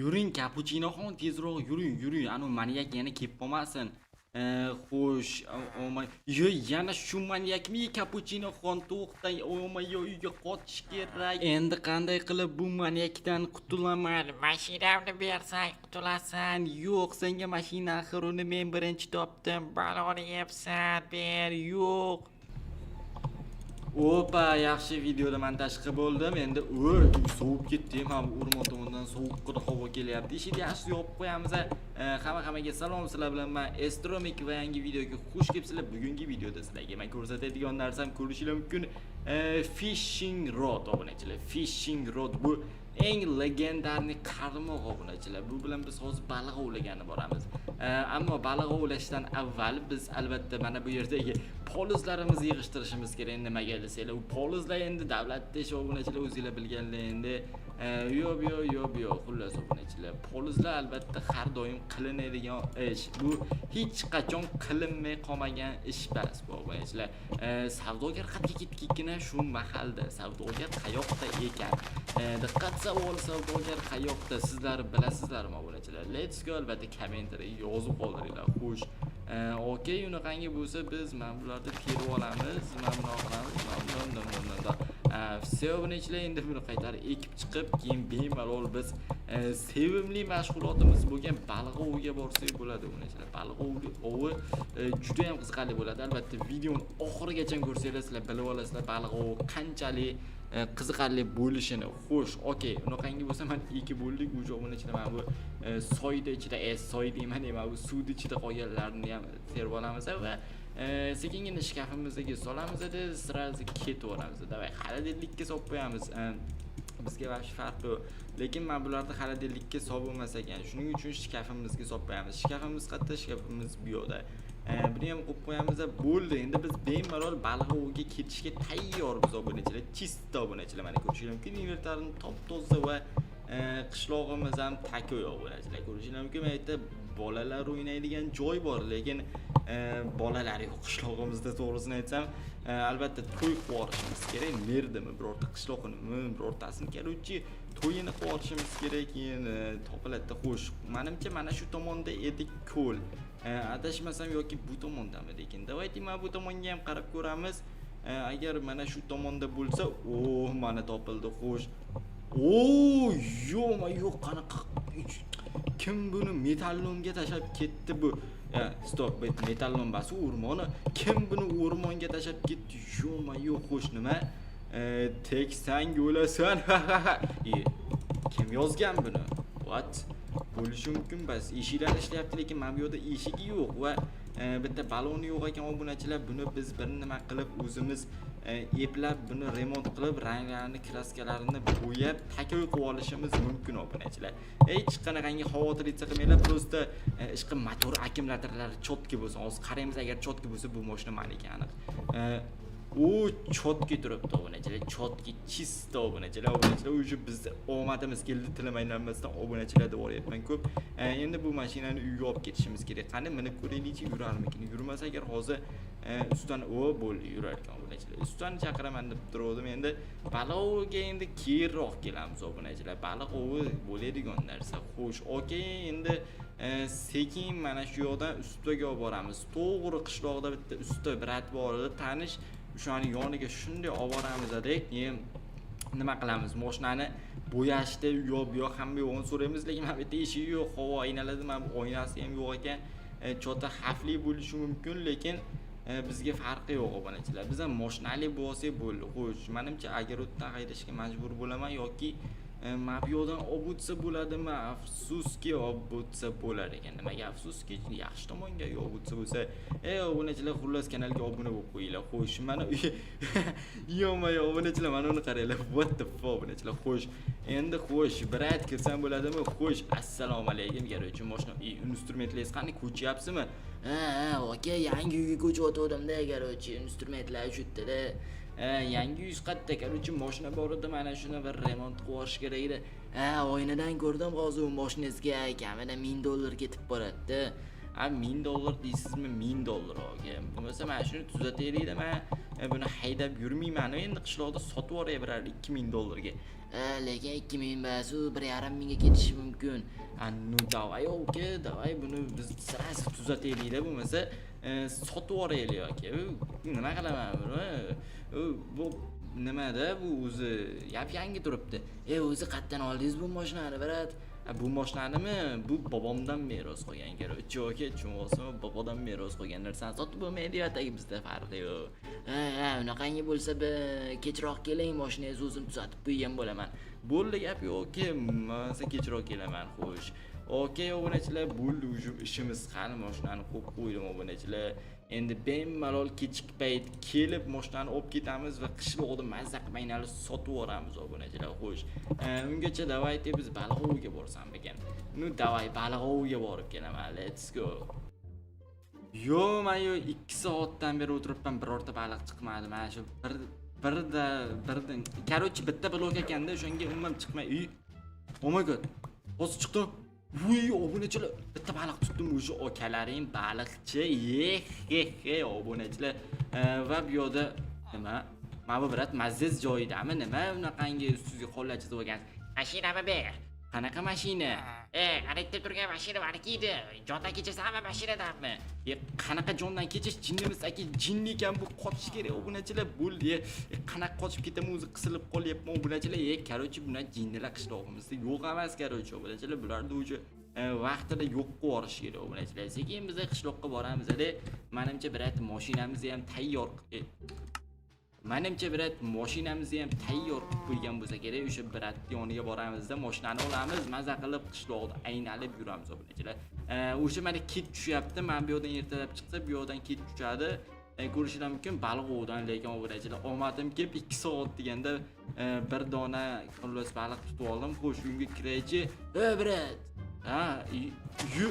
Yuring, Kapuchinoxon, tezroq yuring, yuring. Anu manyak yana kelib qolmasin. Xo'sh, oh, yo, yana shu manyakmi, Kapuchinoxon? To'xtang, oh, yo, uyga qochish kerak. Endi qanday qilib bu manyakdan qutulaman? Mashinamni bersang, qutulasan. Yo'q, senga mashina, axir uni men birinchi topdim. Baloni yebsan, ber, yo'q. Opa, yaxshi, videoda montaj qilib bo'ldim. Endi o'y, sovib ketdi ham, o'rmon tomondan sovuqqina havo kelyapti. Eshikni yaxshi yopib qo'yamiz. Hamma hammaga salom, sizlar bilan men Estromik va yangi videoga xush kelibsizlar. Bugungi videoda sizlarga men ko'rsatadigan narsam, ko'rishinglar mumkin. Fishing rod, obunachilar. Fishing rod bu eng легендарный qarmoq, obunachilar. Bu bilan biz hozir baliq ovlagani boramiz. Ammo baliq ovlashdan avval biz albatta mana bu yerdagi polizlarimizni yig'ishtirishimiz kerak. Nimaga desanglar, u polizlar endi davlatda ish, obunachilar, o'zinglar bilganlar endi. Yo'q, yo'q, yo'q, yo'q, xullas, obunachilar, polizlar albatta har doim qilinadigan ish. Bu hech qachon qilinmay qolmagan ish emas bu, obunachilar. Savdogar qayerga ketdikina shu mahalda? Savdogar qayoqda ekan? Diqqat, savol: savdogar qayoqda? Sizlar bilasizlarmi, obunachilar? Let's go, albatta kommentariyga yozib qoldiringlar. Xo'sh, okey, unaqangi bo'lsa, biz mana bularni terib olamiz, mana bunaqa qilamiz, mana bunday, bunday, bunday. Все, obunachilar, endi buni qaytarib ekib chiqib, keyin bemalol biz sevimli mashg'ulotimiz bo'lgan baliq oviga borsak bo'ladi, obunachilar. Baliq ovi juda ham qiziqarli bo'ladi. Albatta videoni oxirigacha ko'rsanglar, sizlar bilib olasizlar baliq ovi qanchalik qiziqarli bo'lishini. Xo'sh, okey, unaqangi bo'lsa, mana ekib bo'ldik уже, obunachilar. Mana bu soyda ichida, soy deyman, mana bu suvni ichida qolganlarini ham terib olamiz va sekingina shkafimizga solamiz, сразу ketib yuboramiz. Давай, холодильник ka solib qo'yamiz. Bizga вообще farqi yo'q, lekin mana bularni холодильник ka solib bo'lmas ekan, shuning uchun shkafimizga solib qo'yamiz. Shkafimiz qayerda? Shkafimiz bu yoqda. Buni ham qo'yib qo'yamiz, bo'ldi. Endi biz bemalol baliq oviga ketishga tayyormiz, obunachilar, чисто, obunachilar. Mana, ko'rishingiz mumkin, inventarni top toza va qishlog'imiz ham такой, obunachilar, ko'rishingiz mumkin. Mana yerda bolalar o'ynaydigan joy bor, lekin bolalar yo'q qishlog'imizda, to'g'risini aytsam. Albatta to'y qilib yuborishimiz kerak merdimi birorta qishloqni, birortasini, короче, to'yini qilib yuborishimiz kerak, keyin topiladida. Xo'sh, manimcha, mana shu tomonda edi ko'l, adashmasam, yoki bu tomondami? Lekin давайте mana bu tomonga ham qarab ko'ramiz. Agar mana shu tomonda bo'lsa, o, mana topildi. Xo'sh, o, yo'q, yo'q, qanaqa, kim buni металлолом ga tashlab ketdi bu? Ya, стоп, металлолом bas, o'rmoni. Kim buni o'rmonga tashlab ketdi? Yo'qma, yo'q. Xo'sh, nima, teksang o'lasan. E, kim yozgan buni? What, bo'lishi mumkin bas. Eshiklar ishlayapti, lekin mana bu yerda eshigi yo'q va bitta baloni yo'q ekan, obunachilar. Buni biz bir nima qilib, o'zimiz eplab, buni remont qilib, ranglarini, краска larini bo'yab, такой qilib olishimiz mumkin, obunachilar. Hech qanaqangi xavotirlik qilmanglar, просто ishqi motor, akkumulyatorlari чётко bo'lsin. Hozir qaraymiz, agar чётко bo'lsa, bu mashina maniki aniq. U чётко turibdi, obunachilar, чётко, чисто, obunachilar. Obunachilar, уже bizni omadimiz keldi, tilim aylanmasdan obunachilar deb yuboryapman ko'p. Endi bu mashinani uyga olib ketishimiz kerak. Qani, minib ko'raylikchi, yurarmikin? Yurmasa agar, hozir ustani, o, bo'ldi, yurar ekan, obunachilar. Ustani chaqiraman deb turgandim. Endi baliq oviga endi keyinroq kelamiz, obunachilar, baliq ovi bo'ladigan narsa. Xo'sh, okey, endi sekin mana shu yoqdan ustaga olib boramiz. To'g'ri, qishloqda bitta usta брат bor edi, tanish, o'shani yoniga shunday olib boramiz, keyin nima qilamiz? Moshinani bo'yashda u yoq, bu yoq, hamma yo'g'ini so'raymiz. Lekin mana bu yerda eshigi yo'q, havo aynaladi, mana bu oynasi ham yo'q ekan. Чё-то xavfli bo'lishi mumkin, lekin bizga farqi yo'q, obunachilar, biz ham moshinali bo'lsak bo'ldi. Xo'sh, manimcha, огород dan haydashga majbur bo'laman yoki mana bu yoqdan olib o'tsa bo'ladimi? Afsuski, olib o'tsa bo'lar ekan. Nimaga afsuski? Yaxshi tomonga olib o'tsa bo'lsa. Ey, obunachilar, xullas, kanalga obuna bo'lib qo'yinglar. Xo'sh, mana, yo'q, obunachilar, mana uni qaranglar. What the fuck, obunachilar. Xo'sh, endi, xo'sh, брат, kirsam bo'ladimi? Xo'sh, assalomu alaykum. Короче, moshina instrumentlaringiz qani, ko'chyapsizmi? Ha, aka, yangi uyga ko'chyotgandimda, короче, instrumentlar shu yerdada. Yangi uy qayerda? Короче, moshina bor edi, mana shuni bir remont qilib yuborish kerak edi. Ha, oynadan ko'rdim hozir, u moshinangizga kamida 1000 dollar ketib boradi. Ha, 1000 dollar deysizmi? 1000 dollar, aka. Bo'lmasa mana shuni tuzataylikda, man buni haydab yurmayman endi, qishloqda sotib yuboray birar 2000 dollarga. Lekin 2000 emas, u 1,5 mingga ketishi mumkin. A, ну давай, aka, давай, buni biz сразу tuzataylikda, bo'lmasa sotib yuboraylik, aka. Nima qilaman buni? Bu nimada, bu o'zi yap yangi turibdi. O'zi qayerdan oldingiz bu mashinani, брат? Ha, bu mashinanimi? Bu bobomdan meros qolgan, короче, aka, tushunyapsizmi? Bobodan meros qolgan narsani sotib bo'lmaydi, atigi bizda farqi yo'q. Ha, unaqangi bo'lsa, bir kechroq keling, mashinangizni o'zim tuzatib qo'ygan bo'laman. Bo'ldi, gap yo'q, aka, man kechroq kelaman. Xo'sh. Okey, obunachilar, bo'ldi, уже ishimiz hal, mashinani qo'yib qo'ydim, obunachilar. Endi bemalol kechki payt kelib mashinani olib ketamiz va qishloqda mazza qilib aylanib sotib yuboramiz, obunachilar. Xo'sh. Ungacha давайте biz baliq oviga borsammikan? Ну давай, baliq oviga borib kelaman. Let's go. Yo, man yo 2 soatdan beri o'tiribman, birorta baliq chiqmadi. Mana shu bir birda birdan, короче, bitta blok ekanda, o'shanga umuman chiqmay. Uy. Oh my God. Hozir chiqdi. Vuy, obunachilar, bitta baliq tutdim o'sha, akalaring baliqchi. Ye, he, he, obunachilar. Va bu yoqda nima? Mana bu, брат, mazziz joyidami? Nima unaqangi ustingizga qonlar chizib olgansiz? Mashinami ber. Qanaqa mashina? Ana yerda turgan mashina maniki edi. Jondan kechasanmi mashinadanmi? Qanaqa jondan kechish? Jinnimiz, aka, jinni ekan bu, qochish kerak, obunachilar. Bo'ldi. Qanaqa qochib ketaman, o'zi qisilib qolyapman, obunachilar. Короче, bunaqa jinnilar qishlog'imizda yo'q emas, короче, obunachilar. Bularni уже vaqtida yo'q qilib yuborish kerak, obunachilar. Sekin biz qishloqqa boramiz. Manimcha, брат, mashinamizni ham tayyor manimcha, брат, mashinamizni ham tayyor qilib qo'ygan bo'lsa kerak. O'sha брат yoniga boramizda, mashinani olamiz, maza qilib qishloqda aylanib yuramiz, obunachilar. O'sha mana kech tushyapti. Mana bu yoqdan ertalab chiqsa, bu yoqdan kech tushadi. Ko'rishinglar mumkin baliq ovdan, lekin, obunachilar, omadim kelib 2 soat deganda bir dona, xullas, baliq tutib oldim. Xo'sh, uyga kiraychi. Ey, брат. Ha, yu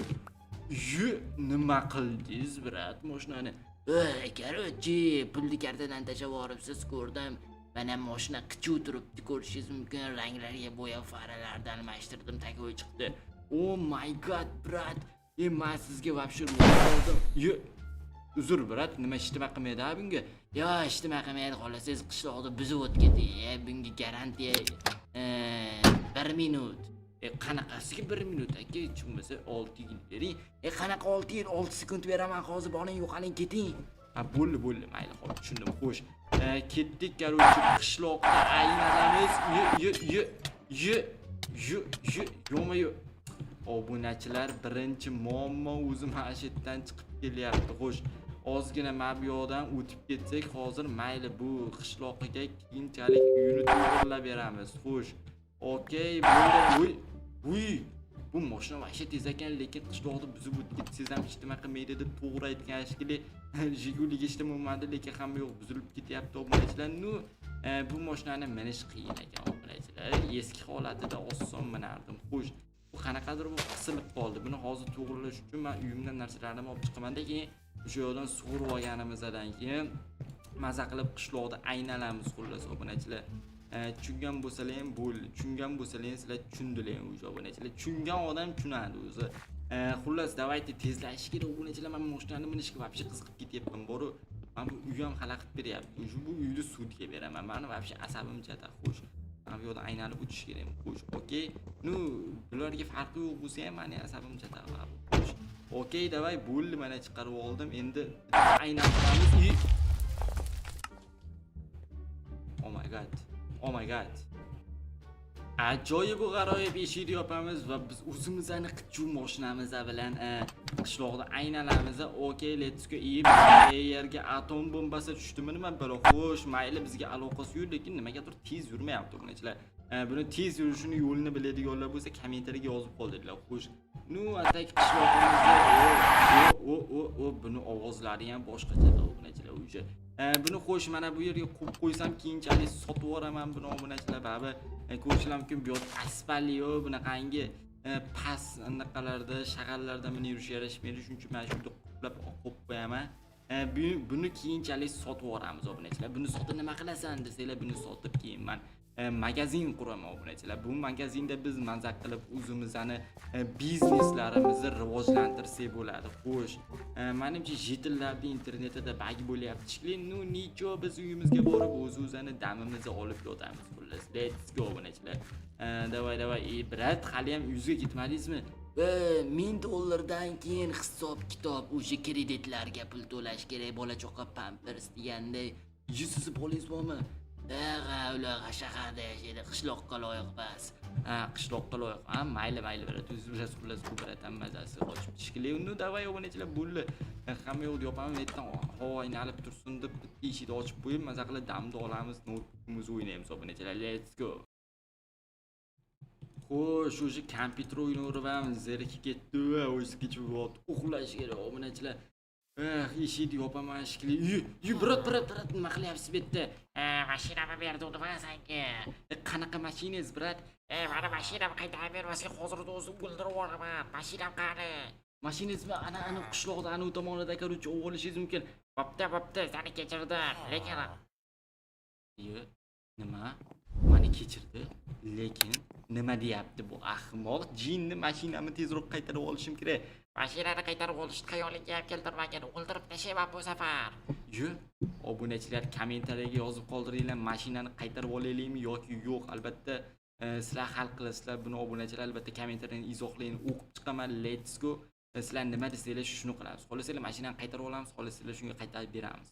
yu nima qildingiz, брат, mashinani? Ey, короче, pulni kartadan tashlab yuboribsiz, ko'rdim. Mana mashina qichuv turibdi, ko'rishingiz mumkin. Ranglarga bo'yab, faralardan almashtirdim, такой chiqdi. Oh my God, брат. Man sizga вообще oldim. Yo, uzr, брат, nima, hech qilmaydi ha bunga? Yo, hech nima qilmaydi, xohlasangiz qishloqni buzib o'tib keting. Bunga garantiya 1 minut. Qanaqasiga 1 minut, aka? Hech bo'lmasa 6 yil bering. Qanaqa 6 yil? 6 sekund beraman hozir, boring, yo'qoling, keting. Ha, bo'ldi, bo'ldi, mayli, hop, tushundim. Xo'sh. Ketdik, короче, qishloqda aylanamiz. Ye, ye, ye, ye, ye, ye, yo'qma, yo'q. Obunachilar, birinchi muammo o'zi mana shu yerdan chiqib kelyapti. Xo'sh, ozgina mana bu yoqdan o'tib ketsak hozir, mayli, bu qishloqiga keyinchalik uyini to'g'irlab beramiz. Xo'sh, okey, bo'ldi. Uy, uy, bu mashina вообще tez ekan, lekin qishloqni buzib o'tib ketsangiz ham hech nima qilmaydi deb to'g'ri aytgan shekilli. Jiguliga hech nima bo'lmadi, lekin hamma yoq buzilib ketyapti, obunachilar. Ну, bu mashinani minish qiyin ekan, obunachilar. Eski holatida oson minardim. Xo'sh, bu qanaqadir bu qisilib qoldi. Buni hozir to'g'irlash uchun man uyimdan narsalarimni olib chiqamanda, keyin o'sha yoqdan sug'urib olganimizdan keyin maza qilib qishloqda aylanamiz, xullas, obunachilar. Tushungan bo'lsalar ham bo'ldi, tushungan bo'lsalar ham, sizlar tushundilar o'sha, obunachilar. Tushungan odam tushunadi o'zi. Xullas, давайте tezlashish kerak, obunachilar. Man mashinani minishga вообще qiziqib ketyapman boru. Mana bu uy ham xalaqit beryapti уже, bu uyni sudga beraman, mani вообще asabim chatadi. Xo'sh, mana bu yoqdan aylanib o'tish kerak. Xo'sh, okey, ну, bularga farqi yo'q bo'lsa ham, mani asabim chatadi. Xo'sh, okey, давай, bo'ldi, mana chiqarib oldim, endi aylantiramiz и oh my God, oh my God, ajoyib, g'aroyib! Eshikni yopamiz va biz o'zimizni qichuv mashinamiz bilan qishloqda aylanamiz. Okey, let's go. И yerga atom bombasi tushdimi, nima balo? Xo'sh, mayli, bizga aloqasi yo'q, lekin nimagadir tez yurmayapti, obunachilar. Buni tez yurishini yo'lini biladiganlar bo'lsa, kommentariyaga yozib qoldiringlar. Xo'sh, ну, а так qishlog'imizda o o o o, buni ovozlari ham boshqacha, obunachilar, уже. Buni, xo'sh, mana bu yerga qo'yib qo'ysam, keyinchalik sotib yuboraman buni, obunachilar. Baribir ko'rishlar mumkin, bu yoqda asfalt yo'q, bunaqangi past anaqalarda, shag'allarda buni yurish yarashmaydi, shuning uchun mana shu yerda quplab qo'yib qo'yaman. Buni keyinchalik sotib yuboramiz, obunachilar. Buni sotib nima qilasan desanglar, buni sotib keyin man Magazin quraman, obunachilar. Bu magazinda biz maza qilib o'zimizni bizneslarimizni rivojlantirsak bo'ladi. Xo'sh, manimcha, житель larni internetida баг bo'lyapti shekilli. Ну ничего, biz uyimizga borib o'z-o'zini damimizni olib yotamiz, xullas. Let's go, obunachilar. Давай, давай. Ey, брат, hali ham uyingizga ketmadingizmi? 1000 dollardan keyin hisob kitob, o'sha kreditlarga pul to'lash kerak, bola chaqa, pampers deganday. Sizni bolangiz bormi? Ha, ular shaharda yashaydi, qishloqqa loyiq emas. Ha, qishloqqa loyiq. Ha, mayli, mayli, брат, o'zingiz bilasiz, xullas, bu брат ham mazasi qochib shekilli. Ну давай, obunachilar, bo'ldi. Hamma yoqni yopaman, ertan havo aylanib tursin deb bitta eshikni ochib qo'yib, maza qilib damni olamiz, noutbukimizni o'ynaymiz, obunachilar. Let's go. Xo'sh, o'sha kompyuter o'ynaverib ham zerikib ketdi va o'zi kechib uxlash kerak, obunachilar. Eh, eshikni yopaman shekilli. Uy, uy, брат, брат, брат, nima qilyapsiz bu yerda? Mashinamni berdim nima senga? Qanaqa mashinangiz, брат? Mani mashinam qaytarib bermasang, hozir o'zim o'ldirib yuboraman. Mashinam qani? Mashinangizmi? Ana, ana qishloqda, ana u tomonida, короче, olishingiz mumkin. Bo'pti, bo'pti, seni kechirdim. Lekin Iye, nima? Mani kechirdi, lekin nima deyapti bu ahmoq? Jinni mashinamni tezroq qaytarib olishim kerak. Mashinani qaytarib olishni xayolingga ham keltirmagin. O'ldirib tashlayman bu safar. Yu, obunachilar, kommentariyaga yozib qoldiringlar, mashinani qaytarib olaylikmi yoki yo'q? Albatta, sizlar hal qilasizlar buni, obunachilar, albatta kommentariyani izohlayın, o'qib chiqaman. Let's go. Sizlar nima desanglar, shuni qilamiz. Xohlasanglar, mashinani qaytarib olamiz, xohlasanglar, shunga qaytarib beramiz.